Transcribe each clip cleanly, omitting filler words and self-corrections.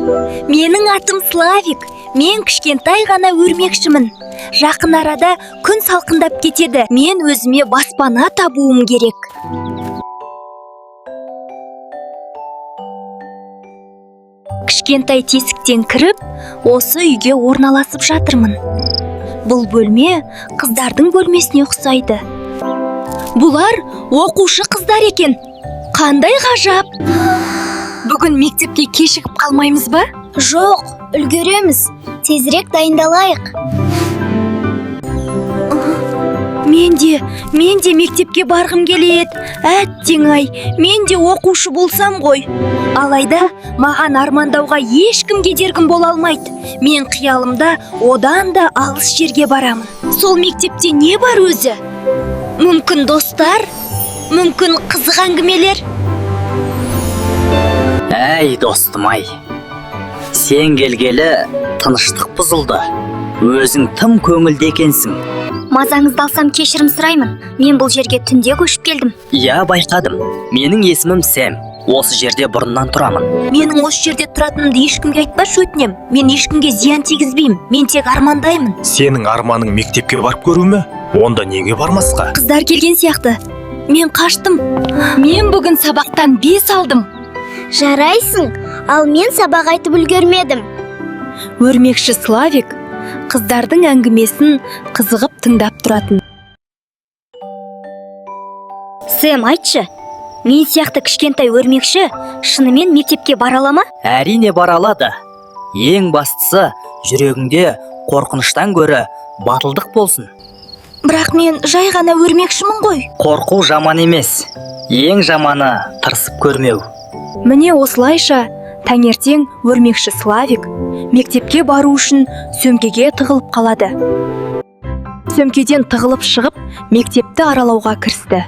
Менің атым Славик. Мен кішкентай ғана өрмекшімін. Жақын арада күн салқындап кетеді. Мен өзіме баспана табуым керек. Кішкентай тесіктен кіріп, осы үйге орналасып жатырмын. Бұл бөлме қыздардың бөлмесіне ұқсайды. Бұлар оқушы қыздар екен. Қандай ғажап! Бүгін мектепке кешігіп қалмаймыз ба? Жоқ, үлгереміз. Тезірек дайындалайық. Мен де мектепке барғым келеді. Әттең ай, мен де оқушы болсам ғой. Алайда маған армандауға ешкім кедергім бола алмайды. Мен қиялымда одан да алыс жерге барамын. Сол мектепте не бар өзі? Мүмкін достар, мүмкін қызық әңгімелер. Әй, достым ай, сен келгелі тыныштық бұзылды. Өзің тым көңілді екенсің. Мазаңызды алсам, кешірім сұраймын. Мен бұл жерге түнде көшіп келдім. Иә, байқадым. Менің есімім Сэм. Осы жерде бұрыннан тұрамын. Менің осы жерде тұратынымды ешкімге айтпашы, өтінем. Мен ешкімге зиян тигізбеймін. Мен тек армандаймын. Сенің арманың мектепке барып көру ме? Онда неге бармасқа? Қыздар келген сияқты. Мен қаштым. Мен бүгін сабақтан 5 алдым. Жарайсың, ал мен сабақ айтып үлгермедім. Өрмекші Славик қыздардың әңгімесін қызығып тыңдап тұратын. Сэм, айтшы, мен сияқты кішкентай өрмекші шынымен мектепке бара ала ма? Әрине, бара алады. Ең бастысы, жүрегіңде қорқыныштан гөрі батылдық болсын. Бірақ мен жай ғана өрмекшімін ғой. Қорқу жаман емес. Ең жаманы — тырысып көрмеу. Міне, осылайша таңертең өрмекші Славик мектепке бару үшін сөмкеге тығылып қалады. Сөмкеден тығылып шығып, мектепті аралауға кірісті.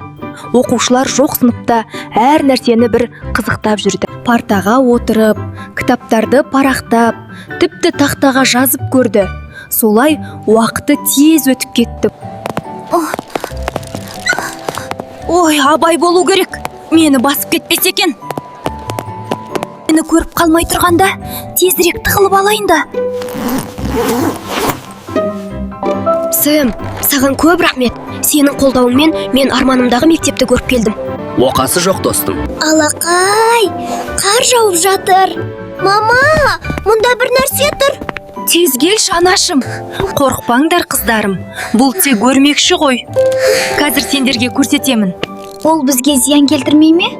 Оқушылар жоқ сыныпта әр нәрсені бір қызықтап жүрді. Партаға отырып, кітаптарды парақтап, тіпті тақтаға жазып көрді. Солай уақыты тез өтіп кетті. Ой, абай болу керек. Мені басып кетпесе екен. Мені көріп қалмай тұрғанда тезірек тығылып алайын да. Сэм, саған көп рахмет. Сенің қолдауыңмен мен арманымдағы мектепті көріп келдім. Оқасы жоқ, достым. Алақай, қар жауып жатыр. Мама, мұнда бір нәрсе тұр. Тез келші, анашым. Қорықпаңдар, қыздарым. Бұл тек өрмекші ғой. Қазір сендерге көрсетемін. Ол бізге зиян келтірмей ме?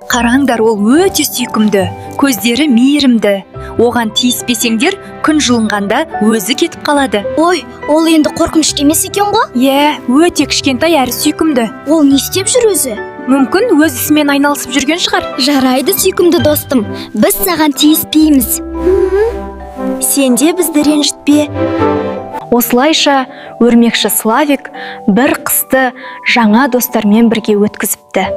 Қараңдар, ол өте сүйкімді, көздері мейірімді. Оған тиіспесеңдер, күн жылынғанда өзі кетіп қалады. Ой, ол енді қорқынышты емес екен ғой. Иә, өте кішкентай әрі сүйкімді. Ол не істеп жүр өзі? Мүмкін, өз ісімен айналысып жүрген шығар. Жарайды, сүйкімді достым. Біз саған тиіспейміз. Сен де бізді ренжітпе. Осылайша өрмекші Славик бір қысты жаңа достармен бірге өткізіпті.